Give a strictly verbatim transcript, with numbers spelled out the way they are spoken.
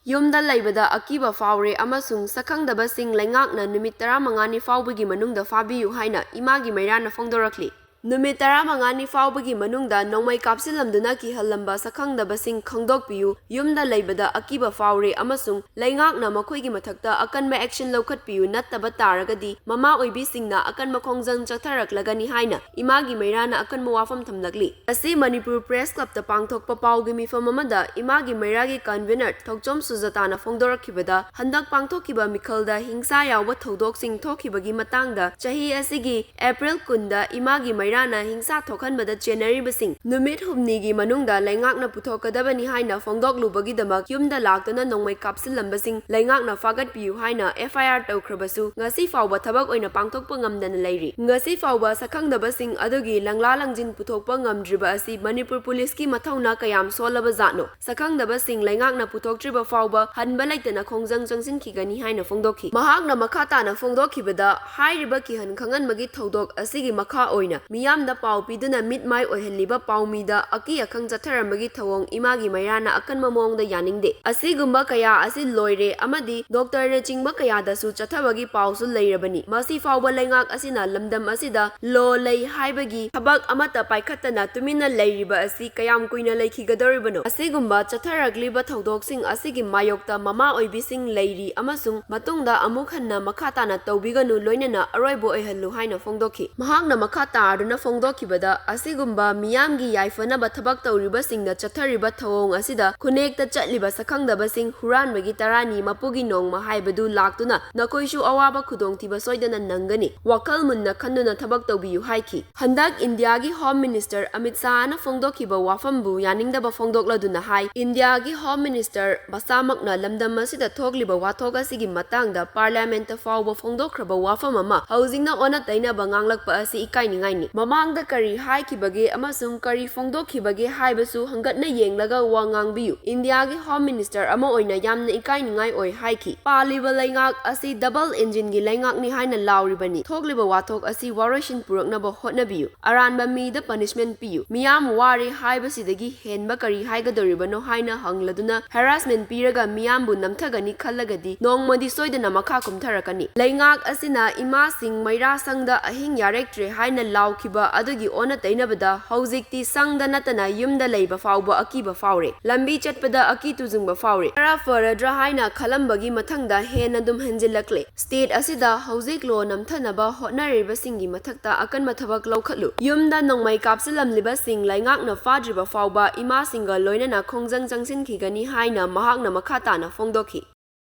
ꯌꯨꯝꯗ ꯂꯩꯕꯗ ꯑꯀꯤꯕ ꯐꯥꯎꯔꯦ ꯑꯃꯁꯨꯡ ꯁꯛꯈꯪꯗꯕꯁꯤꯡ ꯂꯩꯉꯥꯛꯅ ꯅꯨꯃꯤꯠ ꯇꯔꯥꯃꯉꯥꯅꯤ ꯐꯥꯎꯕꯒꯤ ꯃꯅꯨꯡꯗ ꯐꯥꯕꯤꯌꯨ ꯍꯥꯏꯅ ꯏꯃꯥꯒꯤ ꯃꯩꯔꯥꯅ ꯐꯣꯡꯗꯣꯔꯛꯂꯤ꯫ ꯅꯨꯃꯤꯠ ꯇꯔꯥꯃꯉꯥꯅꯤ ꯐꯥꯎꯕꯒꯤ ꯃꯅꯨꯡꯗ ꯅꯣꯡꯃꯩ ꯀꯥꯞꯁꯤꯜꯂꯝꯗꯨꯅ ꯀꯤꯍꯜꯂꯝꯕ ꯁꯛꯈꯪꯗꯕꯁꯤꯡ ꯈꯪꯗꯣꯛꯄꯤꯌꯨ, ꯌꯨꯝꯗ ꯂꯩꯕꯗ ꯑꯀꯤꯕ ꯐꯥꯎꯔꯦ ꯑꯃꯁꯨꯡ ꯂꯩꯉꯥꯛꯅ ꯃꯈꯣꯏꯒꯤ ꯃꯊꯛꯇ ꯑꯀꯟꯕ action ꯂꯧꯈꯠꯄꯤꯌꯨ, ꯅꯠꯇꯕ ꯇꯥꯔꯒꯗꯤ ꯃꯃꯥ ꯑꯣꯏꯕꯤꯁꯤꯡꯅ ꯑꯀꯟꯕ ꯈꯣꯡꯖꯪ ꯆꯠꯊꯔꯛꯂꯒꯅꯤ ꯍꯥꯏꯅ ꯏꯃꯥꯒꯤ ꯃꯩꯔꯥꯅ ꯑꯀꯟꯕ ꯋꯥꯐꯝ ꯊꯝꯂꯛꯂꯤ꯫ ꯑꯁꯤ ꯃꯅꯤꯄꯨꯔ Press Clubꯇ ꯄꯥꯡꯊꯣꯛꯄ ꯄꯥꯎꯒꯤ ꯃꯤꯐꯝ ꯑꯃꯗ ꯏꯃꯥꯒꯤ ꯃꯩꯔꯥꯒꯤ convener ꯊꯧꯆꯣꯝ ꯁꯨꯖꯥꯇꯥꯅ ꯐꯣꯡꯗꯣꯔꯛꯈꯤꯕꯗ, ꯍꯟꯗꯛ ꯄꯥꯡꯊꯣꯛꯈꯤꯕ ꯃꯤꯈꯜꯗ ꯍꯤꯡꯁꯥ ꯌꯥꯎꯕ ꯊꯧꯗꯣꯛꯁꯤꯡ ꯊꯣꯛꯈꯤꯕꯒꯤ ꯃꯇꯥꯡꯗ ꯆꯍꯤ ꯑꯁꯤꯒꯤ April ꯀꯨꯟꯗ ꯏꯃꯥꯒꯤ ꯃꯩꯔꯥꯅ ꯍꯤꯡꯁꯥ ꯊꯣꯛꯍꯟꯕꯗ ꯆꯦꯟꯅꯔꯤꯕꯁꯤꯡ ꯅꯨꯃꯤꯠ ꯍꯨꯝꯅꯤꯒꯤ ꯃꯅꯨꯡꯗ ꯂꯩꯉꯥꯛꯅ ꯄꯨꯊꯣꯛꯀꯗꯕꯅꯤ ꯍꯥꯏꯅ ꯐꯣꯡꯗꯣꯛꯂꯨꯕꯒꯤꯗꯃꯛ ꯌꯨꯝꯗ ꯂꯥꯛꯇꯨꯅ ꯅꯣꯡꯃꯩ ꯀꯥꯞꯁꯤꯜꯂꯝꯕꯁꯤꯡ ꯂꯩꯉꯥꯛꯅ ꯐꯥꯒꯠꯄꯤꯌꯨ ꯍꯥꯏꯅ F I R ꯇꯧꯈ꯭ꯔꯕꯁꯨ, ꯉꯁꯤ ꯐꯥꯎꯕ ꯊꯕꯛ ꯑꯣꯏꯅ ꯄꯥꯡꯊꯣꯛꯄ ꯉꯝꯗꯅ ꯂꯩꯔꯤ꯫ ꯉꯁꯤ ꯐꯥꯎꯕ ꯁꯛꯈꯪꯗꯕꯁꯤꯡ ꯑꯗꯨꯒꯤ ꯂꯪꯂꯥ ꯂꯪꯖꯤꯟ ꯄꯨꯊꯣꯛꯄ ꯉꯝꯗ꯭ꯔꯤꯕ ꯑꯁꯤ ꯃꯅꯤꯄꯨꯔ ꯄꯨꯂꯤꯁꯀꯤ ꯃꯊꯧꯅꯥ ꯀꯌꯥꯝ ꯁꯣꯜꯂꯕ ꯖꯥꯠꯅꯣ? ꯁꯛꯈꯪꯗꯕꯁꯤꯡ ꯂꯩꯉꯥꯛꯅ ꯄꯨꯊꯣꯛꯇ꯭ꯔꯤꯕ ꯐꯥꯎꯕ ꯍꯟꯕ ꯂꯩꯇꯅ ꯈꯣꯡꯖꯪ ꯆꯪꯁꯤꯟꯈꯤꯒꯅꯤ ꯍꯥꯏꯅ ꯐꯣꯡꯗꯣꯛꯈꯤ꯫ ꯃꯍꯥꯛꯅ ꯃꯈꯥ ꯇꯥꯅ ꯐꯣꯡꯗꯣꯛꯈꯤꯕꯗ, ꯍꯥꯏꯔꯤꯕ ꯀꯤꯍꯟ ꯈꯪꯍꯟꯕꯒꯤ ꯊꯧꯗꯣꯛ ꯑꯁꯤꯒꯤ ꯃꯈꯥ ꯑꯣꯏꯅ ꯃꯤꯌꯥꯝꯗ ꯄꯥꯎ ꯄꯤꯗꯨꯅ ꯃꯤꯠ ꯃꯥꯏ ꯑꯣꯏꯍꯜꯂꯤꯕ ꯄꯥꯎꯃꯤꯗ ꯑꯀꯤ ꯑꯈꯪ ꯆꯠꯊꯔꯝꯕꯒꯤ ꯊꯧꯑꯣꯡ ꯏꯃꯥꯒꯤ ꯃꯩꯔꯥꯅ ꯑꯀꯟꯕ ꯃꯑꯣꯡꯗ ꯌꯥꯅꯤꯡꯗꯦ꯫ ꯑꯁꯤꯒꯨꯝꯕ ꯀꯌꯥ ꯑꯁꯤ ꯂꯣꯏꯔꯦ ꯑꯃꯗꯤ ꯗꯣꯛꯇꯔꯅꯆꯤꯡꯕ ꯀꯌꯥꯗꯁꯨ ꯆꯠꯊꯕꯒꯤ ꯄꯥꯎꯁꯨ ꯂꯩꯔꯕꯅꯤ꯫ ꯃꯁꯤ ꯐꯥꯎꯕ ꯂꯩꯉꯥꯛ ꯑꯁꯤꯅ ꯂꯝꯗꯝ ꯑꯁꯤꯗ law ꯂꯩ ꯍꯥꯏꯕꯒꯤ ꯊꯕꯛ ꯑꯃꯠꯇ ꯄꯥꯏꯈꯠꯇꯅ ꯇꯨꯃꯤꯟꯅ ꯂꯩꯔꯤꯕ ꯑꯁꯤ ꯀꯌꯥꯝ ꯀꯨꯏꯅ ꯂꯩꯈꯤꯒꯗꯧꯔꯤꯕꯅꯣ? ꯑꯁꯤꯒꯨꯝꯕ ꯆꯠꯊꯔꯛꯂꯤꯕ ꯊꯧꯗꯣꯛꯁꯤꯡ ꯑꯁꯤꯒꯤ ꯃꯥꯌꯣꯛꯇ ꯃꯃꯥ ꯑꯣꯏꯕꯤꯁꯤꯡ ꯂꯩꯔꯤ ꯑꯃꯁꯨꯡ ꯃꯇꯨꯡꯗ ꯑꯃꯨꯛ ꯍꯟꯅ ꯃꯈꯥ ꯇꯥꯅ ꯇꯧꯕꯤꯒꯅꯨ, ꯂꯣꯏꯅꯅ ꯑꯔꯣꯏꯕ ꯑꯣꯏꯍꯜꯂꯨ ꯍꯥꯏꯅ ꯐꯣꯡꯗꯣꯛꯈꯤ꯫ ꯃꯍꯥꯛꯅ ꯃꯈꯥ ꯇꯥꯗꯨꯅ ꯐꯣꯡꯗꯣꯛꯈꯤꯕꯗ, ꯑꯁꯤꯒꯨꯝꯕ ꯃꯤꯌꯥꯝꯒꯤ ꯌꯥꯏꯐꯅꯕ ꯊꯕꯛ ꯇꯧꯔꯤꯕꯁꯤꯡꯅ ꯆꯠꯊꯔꯤꯕ ꯊꯧꯑꯣꯡ ꯑꯁꯤꯗ ꯈꯨꯟꯅꯦꯛꯇ ꯆꯠꯂꯤꯕ ꯁꯛꯈꯪꯗꯕꯁꯤꯡ ꯍꯨꯔꯥꯟꯕꯒꯤ ꯇꯔꯥꯅꯤ ꯃꯄꯨꯒꯤ ꯅꯣꯡꯃ ꯍꯥꯏꯕꯗꯨ ꯂꯥꯛꯇꯨꯅ ꯅꯈꯣꯏꯁꯨ ꯑꯋꯥꯕ ꯈꯨꯗꯣꯡꯊꯤꯕ ꯁꯣꯏꯗꯅ ꯅꯪꯒꯅꯤ꯫ ꯋꯥꯈꯜ ꯃꯨꯟꯅ ꯈꯟꯗꯨꯅ ꯊꯕꯛ ꯇꯧꯕꯤꯌꯨ ꯍꯥꯏꯈꯤ꯫ ꯍꯟꯗꯛ ꯏꯟꯗꯤꯌꯥꯒꯤ Home Minister ꯑꯃꯤꯠ ꯁꯥꯍꯅ ꯐꯣꯡꯗꯣꯛꯈꯤꯕ ꯋꯥꯐꯝꯕꯨ ꯌꯥꯅꯤꯡꯗꯕ ꯐꯣꯡꯗꯣꯛꯂꯗꯨꯅ ꯍꯥꯏ, ꯏꯟꯗꯤꯌꯥꯒꯤ Home Minister ꯃꯁꯥꯃꯛꯅ ꯂꯝꯗꯝ ꯑꯁꯤꯗ ꯊꯣꯛꯂꯤꯕ ꯋꯥꯊꯣꯛ ꯑꯁꯤꯒꯤ ꯃꯇꯥꯡꯗ Parliamentꯇ ꯐꯥꯎꯕ ꯐꯣꯡꯗꯣꯛꯈ꯭ꯔꯕ ꯋꯥꯐꯝ ꯑꯃ ꯍꯧꯖꯤꯛꯅ ꯑꯣꯟꯅ ꯇꯩꯅꯕ ꯉꯥꯡꯂꯛꯄ ꯑꯁꯤ ꯏꯀꯥꯏꯅꯤꯡꯉꯥꯏꯅꯤ꯫ ꯃꯃꯥꯡꯗ ꯀꯔꯤ ꯍꯥꯏꯈꯤꯕꯒꯦ ꯑꯃꯁꯨꯡ ꯀꯔꯤ ꯐꯣꯡꯗꯣꯛꯈꯤꯕꯒꯦ ꯍꯥꯏꯕꯁꯨ ꯍꯪꯒꯠꯅ ꯌꯦꯡꯂꯒ ꯋꯥ ꯉꯥꯡꯕꯤꯌꯨ꯫ ꯏꯟꯗꯤꯌꯥꯒꯤ ꯍꯣꯝ ꯃꯤꯅꯤꯁꯇꯔ ꯑꯃ ꯑꯣꯏꯅ ꯌꯥꯝꯅ ꯏꯀꯥꯏꯅꯤꯡꯉꯥꯏ ꯑꯣꯏ ꯍꯥꯏꯈꯤ꯫ ꯄꯥꯜꯂꯤꯕ ꯂꯩꯉꯥꯛ ꯑꯁꯤ ꯗꯕꯜ ꯏꯟꯖꯤꯟꯒꯤ ꯂꯩꯉꯥꯛꯅꯤ ꯍꯥꯏꯅ ꯂꯥꯎꯔꯤꯕꯅꯤ꯫ ꯊꯣꯛꯂꯤꯕ ꯋꯥꯊꯣꯛ ꯑꯁꯤ ꯋꯥꯔꯣꯏꯁꯤꯟ ꯄꯨꯔꯛꯅꯕ ꯍꯣꯠꯅꯕꯤꯌꯨ꯫ ꯑꯔꯥꯟꯕ ꯃꯤꯗ ꯄꯅꯤꯁꯃꯦꯟꯠ ꯄꯤꯌꯨ꯫ ꯃꯤꯌꯥꯝ ꯋꯥꯔꯦ ꯍꯥꯏꯕꯁꯤꯗꯒꯤ ꯍꯦꯟꯕ ꯀꯔꯤ ꯍꯥꯏꯒꯗꯧꯔꯤꯕꯅꯣ ꯍꯥꯏꯅ ꯍꯪꯂꯗꯨꯅ ꯍꯦꯔꯥꯁꯃꯦꯟꯠ ꯄꯤꯔꯒ ꯃꯤꯌꯥꯝꯕꯨ ꯅꯝꯊꯒꯅꯤ ꯈꯜꯂꯒꯗꯤ ꯅꯣꯡꯃꯗꯤ ꯁꯣꯏꯗꯅ ꯃꯈꯥ ꯀꯨꯝꯊꯔꯛꯀꯅꯤ꯫ ꯂꯩꯉꯥꯛ ꯑꯁꯤꯅ ꯏꯃꯥꯁꯤꯡ ꯃꯩꯔꯥ ꯁꯪꯗ ꯑꯍꯤꯡ ꯌꯥꯔꯦꯛꯇ꯭ꯔꯦ ꯍꯥꯏꯅ ꯂꯥꯎꯈꯤꯕ ꯑꯗꯨꯒꯤ ꯑꯣꯟꯅ ꯇꯩꯅꯕꯗ ꯍꯧꯖꯤꯛꯇꯤ ꯁꯪꯗ ꯅꯠꯇꯅ ꯌꯨꯝꯗ ꯂꯩꯕ ꯐꯥꯎꯕ ꯑꯀꯤꯕ ꯐꯥꯎꯔꯦ꯫ ꯂꯝꯕꯤ ꯆꯠꯄꯗ ꯑꯀꯤ ꯇꯨꯖꯨꯡꯕ ꯐꯥꯎꯔꯦ꯫ ꯈꯔ ꯐꯔꯗ꯭ꯔꯥ ꯍꯥꯏꯅ ꯈꯜꯂꯝꯕꯒꯤ ꯃꯊꯪꯗ ꯍꯦꯟꯅ ꯑꯗꯨꯝ ꯍꯦꯟꯖꯤꯜꯂꯛꯂꯦ꯫ ꯁ꯭ꯇꯦꯠ ꯑꯁꯤꯗ ꯍꯧꯖꯤꯛ ꯂꯣ ꯅꯝꯊꯅꯕ ꯍꯣꯠꯅꯔꯤꯕꯁꯤꯡꯒꯤ ꯃꯊꯛꯇ ꯑꯀꯟꯕ ꯊꯕꯛ ꯂꯧꯈꯠꯂꯨ꯫ ꯌꯨꯝꯗ ꯅꯣꯡꯃꯩ ꯀꯥꯞꯁꯤꯜꯂꯝꯂꯤꯕꯁꯤꯡ ꯂꯩꯉꯥꯛꯅ ꯐꯥꯗ꯭ꯔꯤꯕ ꯐꯥꯎꯕ ꯏꯃꯥꯁꯤꯡꯒ ꯂꯣꯏꯅꯅ ꯈꯣꯡꯖꯪ ꯆꯪꯁꯤꯟꯈꯤꯒꯅꯤ ꯍꯥꯏꯅ ꯃꯍꯥꯛꯅ ꯃꯈꯥ ꯇꯥꯅ ꯐꯣꯡꯗꯣꯛꯈꯤ꯫